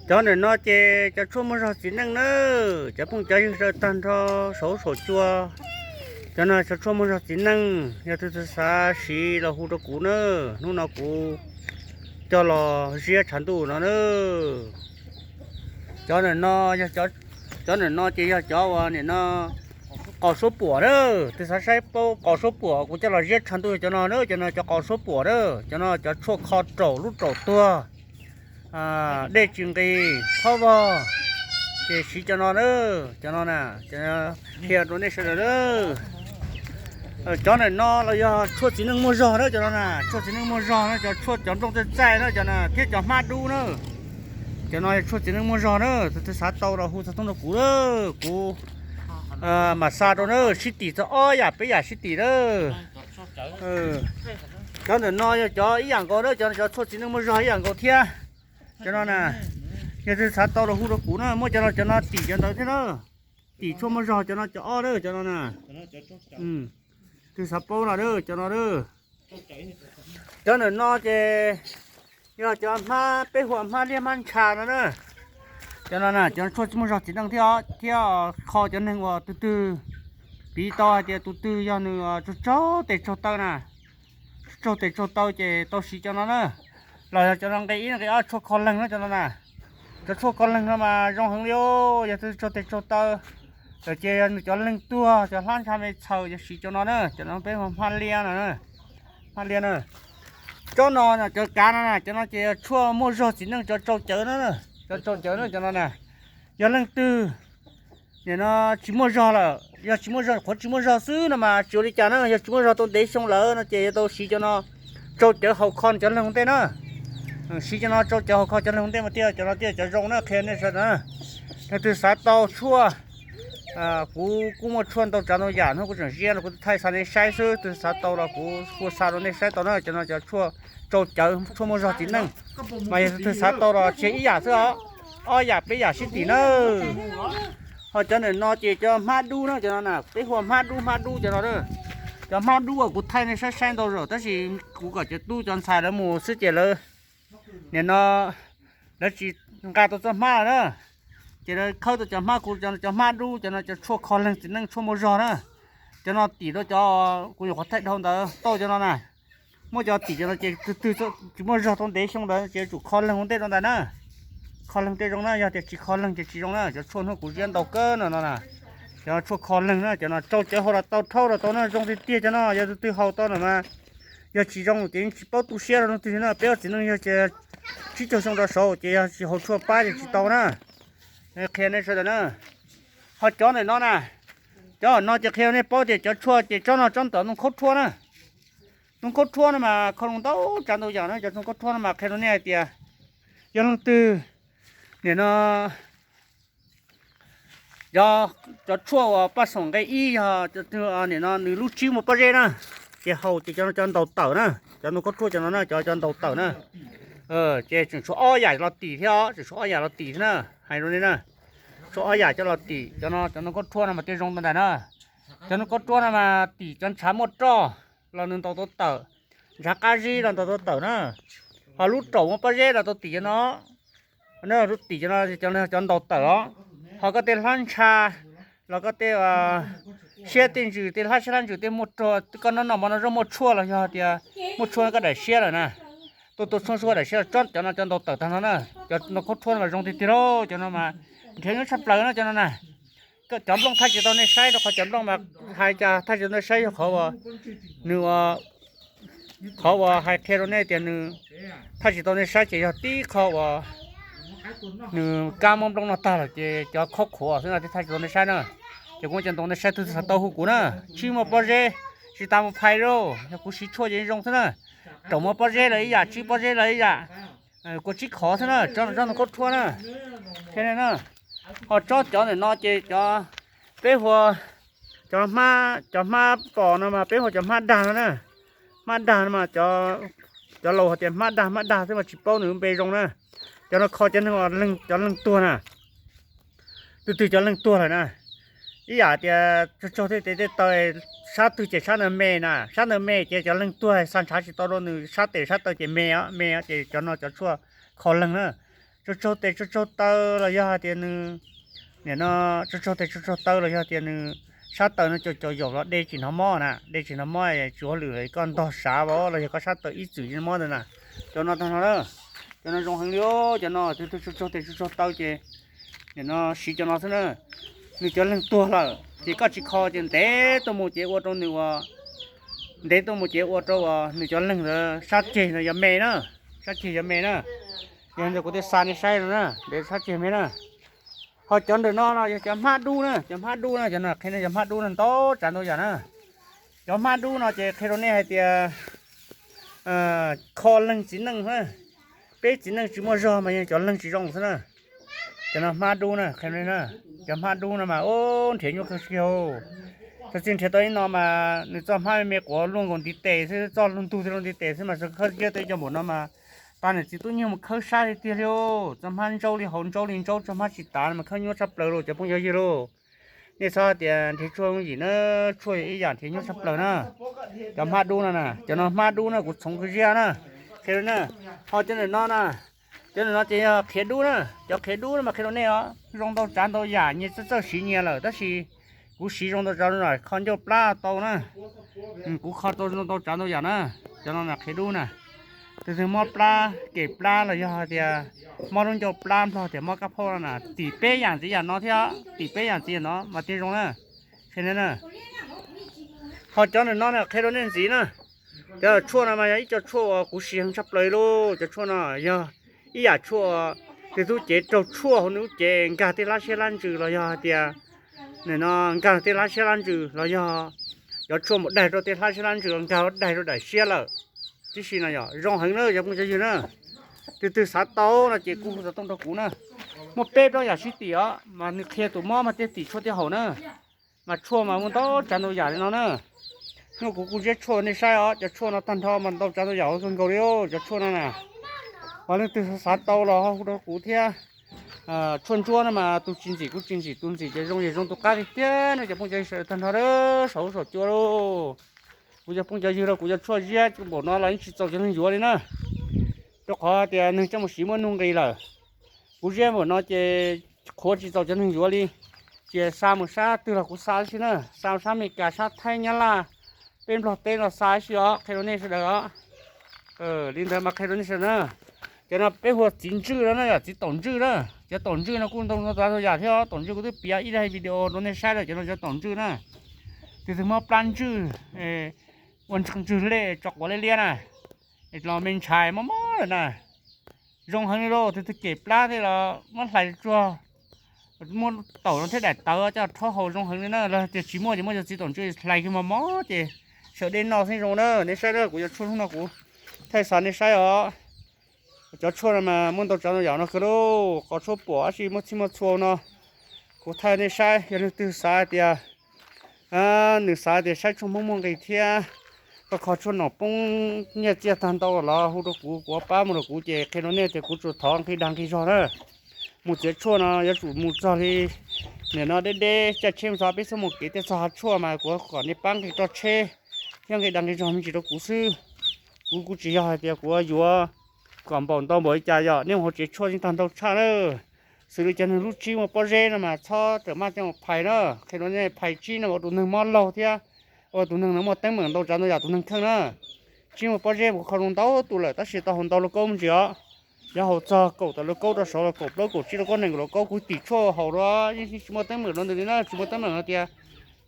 Cov ntawm no ces cov tshuaj muaj zog txiv neej na, cov phooj cov ywg sawv tag nrho saum saum cua. Cov no cov tshuaj muaj zog txiv neej, yog tus twg xav siv los hu rau kuv na, hnub no kuv coj los ziab tshav ntuj no na. Cov ntawm no yog, cov ntawm no ces yog cov uas nim no qos suab puam na. Tus xav saib paub qos suab puam kuv coj los ziab tshav ntuj cov no na, cov no cov qos suab puam na, cov no cov tshuaj kho raum lub raum tuag, dej tsis nqis, phob vog, ces siv cov no na, cov no na, qhia rau nej sawv daws na. Cov ntawm no los yog tshuaj txiv neej muaj zog na, cov no na, tshuaj txiv neej muaj zog na, cov tshuaj cov nplooj txaij txaij na, cov no thiab cov hmab dub na. Cov no yog tshuaj txiv neej muaj zog na, tus twg xav tau los hu xov tooj rau kuv, kuv mam xa rau na, sib tim txog ob yam peb yam sib tim na. Cov ntawm no yog cov ib yam nkaus na, cov, cov tshuaj txiv neej muaj zog ib yam nkaus thiab. Cov no na, yog tus xav tau los hu rau kuv na, muab cov no, cov no tim cov ntawd thiab na. Tim tshuaj muaj zog cov no cov ob na, cov no na. Tus xav paub no na, cov no na. Cov ntawm no ces yog cov hmab, peb hu ua hmab liab hmab ntsha no na. Cov no na cov tshuaj muaj zog txiv neej thiab, thiab kho cov neeg uas tus twg, piv tau hais tias tus twg yog nws tsaug tsaug tes tsaug taw na, tsaug tes tsaug taw ces tau siv cov no na. Los yog cov no nqe ib nqe ob tshuaj kho leeg na cov no na. Cov tshuaj kho leeg no mas zoo heev li, yog tus tsaug tes tsaug taw lawm ces yog nws cov leeg tuag, cov hlab ntsha me txhaws ces siv cov no na, cov no peb hu hmab liab no, hmab liab na. Tsob no cov kav no na, cov no ces yog tshuaj muaj zog txiv neej, cov tsau cawv na, cov tsau cawv na cov no na. Yog leej twg nim no tsis muaj zog lawm, yog tsis muaj zog, qhuav tsis muaj zog xwb no mas tsis ua li cas na, yog tsis muaj zog tau ntev xyoo lawm no ces yuav tau siv cov no tsau cawv haus kho cov leeg ua ntej na. Siv cov no tsau cawv haus kho cov leeg ua ntej mas thiaj, cov no thiaj cov zoo na, qhia nej sawv daws na. Yog tus xav tau tshuaj, kuv kuj muaj tshuaj ntau tsav ntau yam no, kuv tseem ziab no kuv thaij xa nej saib xwb, tus xav tau los kuv kuj xa rau nej saib tau na, cov no cov tshuaj tsau cawv, tshuaj muaj zog txiv neej. Mas yog tus xav tau los tseg ib yam xwb os, ob yam peb yam sib tim na. Ho cov ntawm no ces cov hmab dub na, cov no na peb hu ua hmab dub, hmab dub cov no. Cov hmab dub uas kuv thaij nej saib saib ntau zaus tab sis kuv kom cov tub cov ntxhais lawv mus xwb ces lawv, nim no lawv tsis nqa tau txoj hmab lawm na. Ces lawv khawb tau cov hmab kuv, cov hmab dub, cov no cov tshuaj kho leeg txiv neej, tshuaj muaj zog na. Cov no tim rau cov kuv nyuam qhuav thaij dhau ntawd tau cov no na. Muab cov tim cov no ces tus twg tsis muaj zog tau ntev xyoo ntawd ces yuav tsum kho leeg ua ntej rau ntawd na. Kho leeg tej zoo na, yog tias tsis kho leeg ces tsis zoo na. Cov tshuaj hnub kuv ziab ntau kawg no no na, cov tshuaj kho leeg na, cov no tsau cawv haus los tau, rhaub los tau na, zoo tiag tiag cov no. Yog tus twg haus tau no mas yog tsis zoo ces yeej tsis paub tu siab rau leej twg na. Peb ua txiv neej yog tias tsib caug xyoo rau saud ces yog tsis haus tshuaj pab ces tsis tau na. Qhia nej sawv daws na. Ho cov ntawm no na, cov no ces qhia nej paub tias cov tshuaj ces tsob no tsob ntawm ntoo khaub rhuab na. Ntoo khaub rhuab no mas kho ntau tsav ntau yam na. Cov ntoo khaub rhuab no mas qhia rau nej hais tias yog leej twg nim no cov, cov tshuaj uas paj xoom nqe ib yog nim no nws lub tsib muaj pob zeb na, ces haus ces cov no cov ntaus tawm na. Cov ntoo khaub rhuab cov no na, cov, cov ntaus tawm na. Ces tseem tshuav ob yam los tim thiab os, tseem tshuav ob yam los tim thiab na. Hais rau nej na, tshuav ob yam coj los tim cov no, cov ntoo khaub rhuab no mas thiaj zoo tau ntag na. Cov ntoo khaub rhuab no mas tim cov ntshav muaj roj los nws ntaus tau tawm, ntshav qab zib los ntaus tau tawm na. Ho lub raum muaj pob zeb los tau tim cov no, lub tim cov no, cov ntaus tawm os. Ho koj tej hlab ntsha los koj tej siab tej ntsws, tej hlab siab hlab ntsws tej muaj rog, koj noj noj mov no zoj muaj tshuaj los yog tias muaj tshuaj koj daim siab lawm na, tuaj tua tshuaj koj daim siab los tsob cov no cov ntaus tawm tag no na. Cov ntoo khaub rhuab no mas zoo tiag tiag lauj, cov no mas nrhiav nyob tshaj plaws no cov no na. Cov nplooj thaij tsis tau nej saib rau qhov cov nplooj mas hais cas thaij tsis tau nej saib yog qhov uas nws, qhov uas hais qhia rau nej tias nws thaij tsis tau nej saib ces yog tib qho uas nws kab muab nplooj noj tag lawm ces cov khaub khuav xwb no thiaj thaij tsis tau nej saib na. Ces kuv muab cov ntoo nej saib, tus twg xav tau hu kuv na. Tsib muaj pob zeb, tsis tas mus phais lauj, yog kuv siv tshuaj ces zoo xwb na. Raum muaj pob zeb los ib yam, tsib pob zeb los ib yam, kua tsib khov xwb na, tsob ntoo khaub rhuab na. Thiab na, ho tsob cov ntawm no ces cov, peb hu cov hmab, cov hmab pos no mas peb hu cov hmab dag no na. Hmab dag no mas cov laus hais tias hmab dag, hmab dag xwb mas tsis paub nws lub npe zoo na. Cov no kho cov neeg, cov leeg tuag na. Twg twg cov leeg tuag lawm na, ib yam tias tsaug tsaug tej tes tej taw, sab twg ces sab ntawd me na, sab ntawd me ces cov leeg tuag xa ntshav tsis tau rau nws sab tes sab taw ces me, me ces cov no cov tshuaj kho leeg na. tsaug tsaug tes tsaug tsaug taw los yog hais tias nws, nim no, tsaug tsaug tes tsaug tsaug taw los yog tias nws sab taw no caum caum yaum los de tsis hnov mob na, de tsis hnov mob, tsis ua lwm los koj ntog sav los yog koj sab taw ib txwm mob ntawd na. Cov no tag no na, cov no zoo heev li, cov no tus twg tsaug tsaug tes tsaug tsaug taw ces nim no siv cov no xwb na. Nws cov leeg tuag lawm ces koj tsis kho ces ntev tuaj mus ces ua rau nws ua, ntev tuaj mus ces ua rau uas nws cov leeg ntawd sab ceg ntawd yuav me na, sab ceg yuav me na. Yog ntawd kuv thiaj xa nej saib no na, ntev sab ceg me na. Ho cov ntawm no no yog cov hmab dub na, cov hmab dub na, cov no qhia nej cov hmab dub no ntau tsav ntau yam na. Cov hmab dub no ces qhia rau nej hais tias kho leeg txiv neej, peb txiv neej tsis muaj zog mas yog cov leeg tsis zoo xwb na. Cov no hmab dub na, qhia nej na, cov hmab dub no mas ub nrhiav nyuaj kawg siab. Txawm tsis nrhiav tau ib no mas nws txoj hmab me me quav luaj nkaus ntiv tes xwb, txoj luaj ntug thiab luaj ntiv tes xwb mas khawb ziab tau ib co npaum no mas pab niam txiv tub nyuag mus khawb sab tiag tiag li. Txoj hmab ntsaub li hauv ntsaub li ntsaub, txoj hmab tsis tav no mas khawb nyuaj tshaj plaws lauj cov phooj ywg lauj. Nej txhob tias nrhiav tshuaj yooj yim na, tshuaj yog ib yam nrhiav nyuaj tshaj plaws na. Cov hmab dub no na, cov no hmab dub na kuv txhoov kawg ziab na. Qhia rau na, ho cov ntawm no na, cov ntawm no ces yog qhiav dub na, cov qhiav dub no mas qhia rau nej os zoo ntau tsav ntau yam, nyias txawj txawj siv nyias lawm tab sis kuv siv zoo ntau tsav ntau yam, kho ncauj plab tau na. Kuv kho tau zoo ntau tsav ntau yam na. Cov no na qhiav dub na, tus twg mob plab kem plab los yog hais tias mob lub ncauj plab nplog tias mob kab phaub no na, tim peb yam ntxiv yam no thiab, tim peb yam ntxiv yam no mas thiaj zoo na. Qhia nej na, ho cov ntawm no na qhia rau nej ntxiv na. Cov tshuaj no mas yog ib co tshuaj uas kuv siv heev tshaj plaws li lauj. Cov tshuaj no yog ib yam tshuaj uas tus tub cev raug tshuaj hauv nws lub cev nkag tej lab siab lab ntsws los yog hais tias nim no nkag tej lab siab lab ntsws los yog cov tshuaj mus daig rau tej lab siab lab ntsws los nkag daig rau daim siab lawm tib si no yog zoo heev na cov phooj cov ywg na. Tus twg xav tau no ces kuj hu xov tooj rau kuv na. Muaj peb plaub yam sib tim os mas nws qhia tus mob mas thiaj tim tshuaj thiaj haum na. Mas tshuaj mas muaj ntau tsav ntau yam li no na. Hnub no kuv kuj ziab tshuaj nej saib os, cov tshuaj no tag nrho mas ntau tsav ntau yam kawg nkaus li cov tshuaj no na. Ho leej twg xav tau los ho hu rau kuv thiab. Tshuaj ntsuab no mas tus tsis ntxim kuj tsis ntxim, tus ntxim ces zoo yam zoo tus qab tiag tiag no cov phooj cov ywg sawv daws tag nrho saum huab saum cua lauj. Kuv cov phooj cov ywg los kuv cov tshuaj ziab npaum no los yeej tsis txaus cov neeg yuav li na. Rau qhov tias neeg coj mus siv muaj nuj nqis lawm. Kuv ziab npaum no ces qhuav tsis txaus cov neeg yuav li. Ces xa mus sab twg los kuv xa ib si na, xa mus sab Amelikas, sab Thaib, Nyab Laj, peb Nplog teb los xa ib si os, qhia rau nej sawv daws os. Li ntawd mas qhia rau nej sawv daws na. Cov no peb hu ua txiv ntswj no na, yog txiv taum ntswj na. Cov taum ntswj no kuj ntau ntau tsav ntau yam thiab os. Taum ntswj kuv twb piav ib daim video rau nej saib lawm, cov no cov taum ntswj na. Tus twg mob plab ntswj, ua ntswj lej tso quav liab liab na, los me ntshai mob mob lawm na. Zoo heev li lauj, tus twg kem plab thiab los muab hlais tsuag, muab taum no thiab daim tawv coj rhaub haus zoo heev li na. Los tias tsis muaj ces muab cov txiv taum ntswj hlais kiag mos mos ces sawv dej noj xeeb zoo na. Nej saib na, kuv cov tshuaj hnub no kuv thaij xa nej saib os. Cov tshuaj no mas muaj ntau tsav ntau yam no kawg lauj, qos tshuaj puam dab tsi muaj txhij muaj txhua no. Kuv thaij nej saib, yog leej twg xav hais tias, nws xav tias saib tshuaj Hmoob muaj nqis thiab koj kho tshuaj nom poob nyiaj txiaj tag ntau los hu rau kuv, kuv pab mus rau kuv ces qhia rau nej tias kuv tsuas thov nqi dag nqi zog na. Mus txiav tshuaj no yuav tsum mus txog li nim no deb deb caij tsheb mus txog peb xuab moos kev thiaj txog hav tshuaj mas kuv kom nej pab nqi roj tsheb thiab nqi dag nqi zog me ntsis rau kuv xwb. Kuv kuj tsis yog hais tias kuv yuav kom npaum ntau npaum li cas, yog nej mus hauv tsev tshuaj yeej tag ntau tshaj na. Xws li cov neeg lub tsheb muaj pob zeb no mas txhob rawm maj coj mus phais na, qhia rau nej phais tsheb no ua tus neeg mob laug thiab ua tus neeg no muaj teeb meem ntau tsav ntau yam tus neeg kheej na. Tsheb muaj pob zeb kuv kho zoo ntau tus lawm tab sis tau haus ntau lauj kaub me ntsis os. Yuav haus txog kaum tawm lauj kaub rau saud los kaum plaub kaum tsib lauj kaub nees nkaum lauj kaub kuv tim tshuaj haus los yeej tsis muaj teeb meem rau ntawd li na, tsis muaj teeb meem hais tias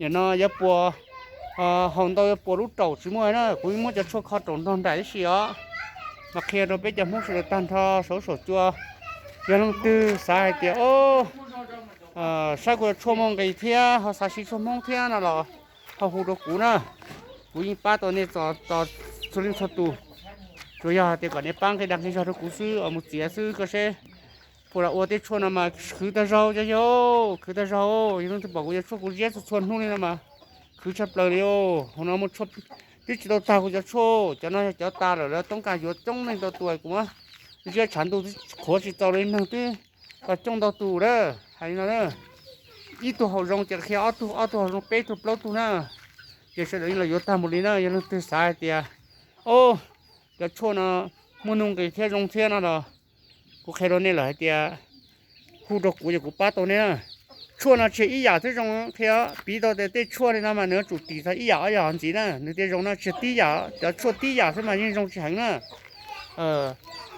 nim no yuav puas, haus ntau yuav puas lub raum tsis muaj na. Kuv muab cov tshuaj kho raum nrog nraim tib si os. Mas qhia rau peb cov Hmoob sawv daws tag nrho saum huab saum cua, yog leej twg xav hais tias o, saib kuv cov tshuaj muaj nqis thiab ho xav siv tshuaj Hmoob thiab no los ho hu rau kuv na. Kuv yeej pab tau nej txhua leej txhua tus. Tsuas yog hais tias kom nej pab nqi dag nqi zog rau kuv xwb, mus txiav xwb koj seb puas lam ua tej tshuaj no mas khwv tag zog cov yawg, khwv tag zog. Yog leej twg pom kuv cov tshuaj kuv ziab txhua txhua hnub li no mas khwv tshaj plaws li os. Hauv no muaj tshuaj twb tsis tau tag kuv cov tshuaj, cov no yog cov tas lawm lawv toob kas yuav coob leej ntau tus, kuv muab ziab tshav ntuj qhuav tsis txaus li, neeg twb tau coob ntau tus lawm hais li no. Ib tug haus zoo ces qhia ob tug, ob tug haus zoo peb tug plaub tug na. Ces sawv daws los yuav tag mus li na. Yog leej twg xav hais tias o, cov tshuaj no muaj nuj nqis thiab zoo thiab no los Kuv qhia rau nej lawm hais tias hu rau kuv ces kuv pab tau nej na. Tshuaj no tsis yog ib yam thiab zoo, qhia piv tau tias tej tshuaj li no mas nws yuav tsum tim txog ib yam ob yam ntxiv na, nws thiaj zoo no, tsis yog tib yam, cov tshuaj tib yam xwb mas yeej zoo tsis heev na.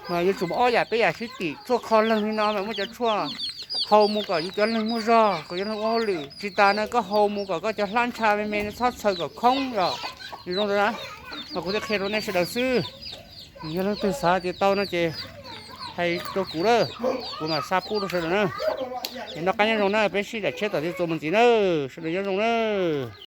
Mas yuav tsum muaj ob yam peb yam sib tim. Tshuaj kho leeg li no mas muaj cov tshuaj hau mus kom yus cov leeg muaj zog, kom cov leeg ua hauj lwm, tsis tas no koj hau mus kom koj cov hlab ntsha me me no txhob txhaws kom khoob yom. Nws zoo ntawd na, mas kuv thiaj qhia rau nej sawv daws xwb. Yog leej twg xav tias tau no ces hais rau kuv na, kuv mam xa pub rau sawv daws na. Es noj qab nyob zoo na, peb sib ntsib tshiab tom ntej txuas mus ntxiv na, sawv daws nyob zoo na.